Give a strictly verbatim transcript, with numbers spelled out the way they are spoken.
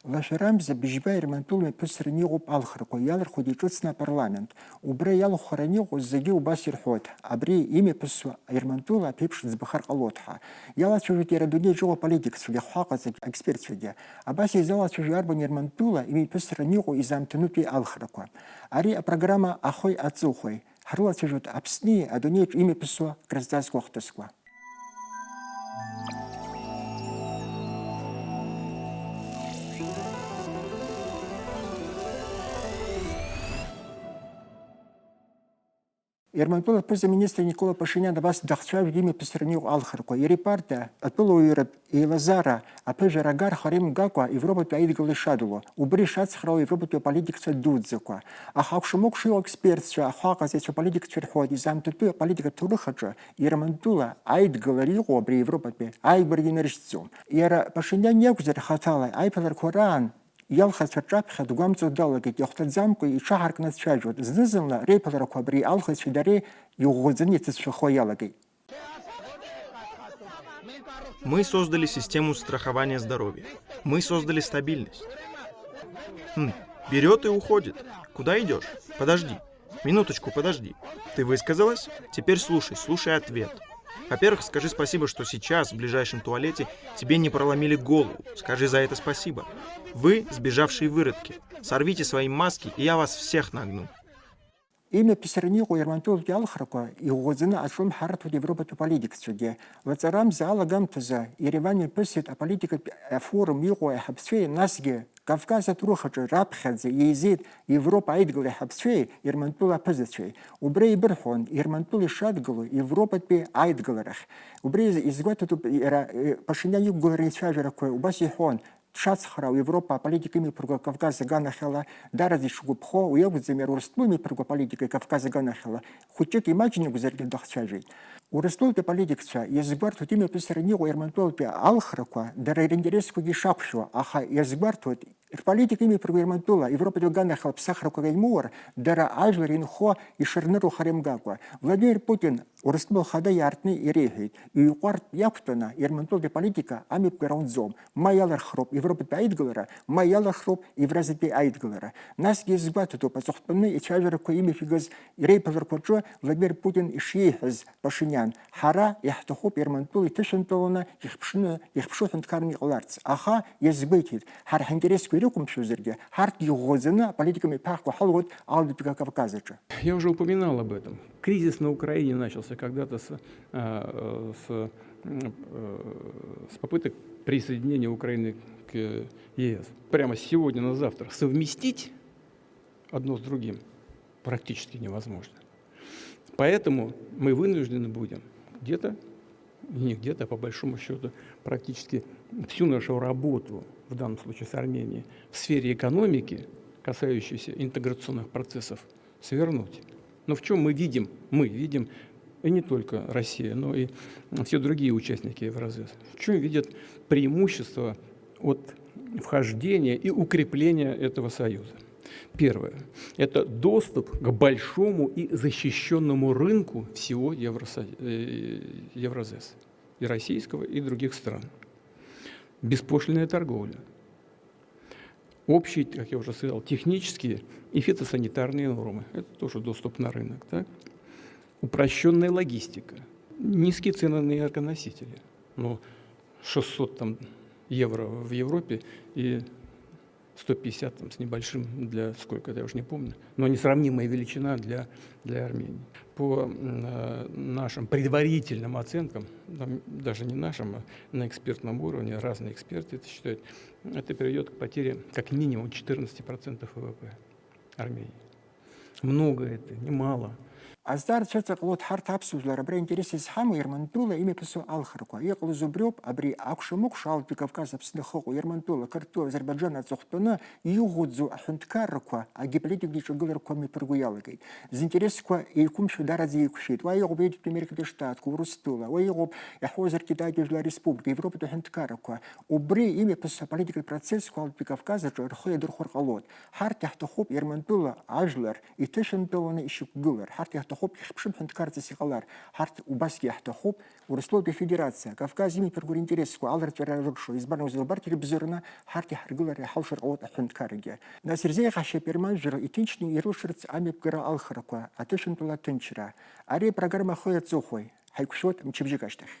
Лашәарамза быжьба Ермантәыла мҩаԥысраны иҟоуп алхрақәа, иалырхуеит иҿыцны апарламент. Убра иалхәхараны иҟоу зегьы убас ирҳәоит, абри имҩаԥысуа Ермантәыла аԥеиԥш ӡбахар ҟалоит ҳәа. Иалацәажәоит иара адунеи аҿы иҟоу аполитикцәагьы, ахәаҟаҵагь, аекспертцәагьы. Абас изалацәажәо арбан Ермантәыла имҩаԥысраны иҟоу изаамҭанытәи алхрақәа. Ари апрограмма ахәеи аҵыхәеи. Ҳрылацәажәоит Аԥсни адунеиаҿ имҩаԥысуа крызҵазкуа ахҭысқәа. Ермантәыла аԥыза-министр Никола Пашиниан абас дахцәажәеит имҩаԥысраны иҟоу алхрақәа. Иара ипартиа атәылауаҩратә еилазаара аԥыжәара агархара имгакәа Европатәи аидгыла ишадыло, убри ишацхраауа Европатәи аполитикцәа дуӡӡақәа. Аха акәша-мыкәша иҟоу аекспертцәа, ахәаҟаҵаҩцәа, аполитикцәа ирҳәоит, изаамҭатәи аполитикатә ҭоурых аҿы Ермантәыла аидгылара иҟоу абри Европатәи ааигәарагьы инарышьҭӡом. Иара Пашиниан иакәзар, хаҭала аиԥыларақәа раан иалхацәа рҿаԥхьа дгәамҵуа далагеит, иахәҭаӡамкәа иҽаҳаркны дцәажәоит. Зны-зынла реиԥыларақәа абри алхыҩцәеи дареи иӷәӷәаӡаны иҭыӡшәахо иалагеит. Мы создали систему страхования здоровья. Мы создали стабильность. М, берёт и уходит. Куда идёшь? Подожди. Минуточку, подожди. Ты высказалась? Теперь слушай, слушай ответ. Во-первых, скажи спасибо, что сейчас, в ближайшем туалете, тебе не проломили голову. Скажи за это спасибо. Вы, сбежавшие выродки, сорвите свои маски, и я вас всех нагну. Имҩаԥысраны иҟоу Ермантәылатәи алхрақәа иӷәӷәаӡаны аҿлымҳа рыҭоит Европатәи аполитикцәагьы. Лаҵарамза алагамҭазы Ереван иаԥысит аполитикатә афорум иҟоу аиҳабцәеи, насгьы Кавказ аҭоурых аҿы раԥхьаӡа еизеит Европа аидгыла аиҳабцәеи Ермантәыла аԥызацәеи. Убра еибырҳәон Ермантәыла ишадгыло Европатәи аидгыларахь. Убри из-, изгәаҭатәуп иара, э, Пашиниан иқәгылара ицәажәарақәа убас иҳәон, дшацхраау Европа аполитика имҩаԥырго Кавказ аганахьала, дараӡа ишгәаԥхо, уи акәӡам иара Урыстәыла имҩаԥырго аполитика Кавказ аганахьала, хәыҷык имаҷны акәзаргьы дахцәажәеит. Урыстәылатәи аполитикцәа иазгәарҭоит имҩаԥысраны иҟоу Ермантәылатәи алхрақәа дара ринтересқәагьы ишақәшәо, аха иазгәарҭоит, рполитика имҩаԥырго Ермантәыла Европатәи аганахьала ԥсахрақәак аймоур, дара ажәлар инхо ишырнырухар имгакәа. Владимир Путин Урыстәыла Ахада иаартны иреиҳәеит, иҩҟәартә иақәтәаны Ермантәылатәи аполитика амҩаԥгара ауӡом, ма иалырхроуп Европатәи аидгылара, ма иалырхроуп Евразиатәи аидгылара. Насгьы иазгәаҭатәуп аҵыхәтәаны ицәажәарақәа имҩаԥигаз реиԥыларақәа рҿы Владимир Путин ишиеиҳәаз Пашиниан, ҳара иаҳҭахуп Ермантәыла иҭышәынтәаланы ихԥшны, ихԥшу ҳәынҭқарны иҟаларц, аха иазгәеиҭеит, ҳара ҳинтересқәа ирықәымшәозаргьы, ҳарҭ иӷәӷәаӡаны аполитика мҩаԥаҳгақәа ҳалгоит Аалбатәи Кавказ аҿы. Я уже упоминал об этом. Кризис на Украине начался когда-то с, а, э, с, м, э, с попыток присоединения Украины к ЕС. Прямо с сегодня на завтра совместить одно с другим практически невозможно. Поэтому мы вынуждены будем где-то, не где-то, а по большому счету, практически всю нашу работу, в данном случае с Арменией, в сфере экономики, касающуюся интеграционных процессов, свернуть. Но в чем мы видим, мы видим, и не только Россия, но и все другие участники Евразес, в чем видят преимущество от вхождения и укрепления этого союза? Первое. Это доступ к большому и защищенному рынку всего Евросо-, э, Евразес, и российского, и других стран. Беспошлинная торговля. Общие, как я уже сказал, технические и фитосанитарные нормы. Это тоже доступ на рынок. Так? Упрощенная логистика. Низкие цены на энергоносители. Ну, шестьсот там, евро в Европе и сто пятьдесят там, с небольшим для сколько, я уже не помню. Но несравнимая величина для, для Армении. По м, э, нашим предварительным оценкам, там, даже не нашим, а на экспертном уровне, разные эксперты это считают, это приведет к потере как минимум четырнадцати процентов ВВП Армении. Много это, немало. Азҵаара цәыҵаҟлоит ҳарҭ аԥсуа жәлар абра интерес изҳамоу Ермантәыла имҩаԥысуа алхрақәа. Иҟалаз убриоуп, абри акәша-мыкәша Аалтәи Кавказ Аԥсны ахьыҟоу Ермантәыла, Қырҭтәыла, Азербаиџан аҵыхәтәаны иӷәӷәаӡоу аҳәынҭқаррақәа агеополитикатә еиҿагыларақәа мҩаԥырго иалагеит. Зинтересқәа еиқәымшәо дараӡа еиқәшәеит. Уа иҟоуп Аҩыџьтәи Америкатәи Штатқәа, Урыстәыла, уа иҟоуп иаҳуазар Китаитәи Жәлар Республика, Европатәи аҳәынҭқаррақәа. Убри имҩаԥысуа аполитикатә процессқәа Аалтәи Кавказ аҿы рхы иадырхәар ҟалоит. Ҳарҭ иаҳҭахуп Ермантәыла ажәлар иҭышәынтәаланы ишьақәгылар, ҳарҭ иаҳҭахуп ҳҭахуп, ихьԥшым ҳәынҭқарҵас иҟалар, ҳарҭ убасгьы иаҳҭахуп, Урыстәылатәи Афедерациа, Кавказ имҩаԥыргоу ринтересқәа аларҵәара рылшо, избан акәзар, убарҭ ирыбзоураны ҳарҭ иҳаргылар иҳалшар ҟалоит аҳәынҭқаррагьы. Нас ирзеиӷьашьа аперманажәра иҭынчны ирылшарц амҩаԥгара алхрақәа, аҭышәынтәыла аҭынчра. Ари апрограмма ахы иаҵыхәои? Ҳаиқәшәоит мчыбжьык ашьҭахь.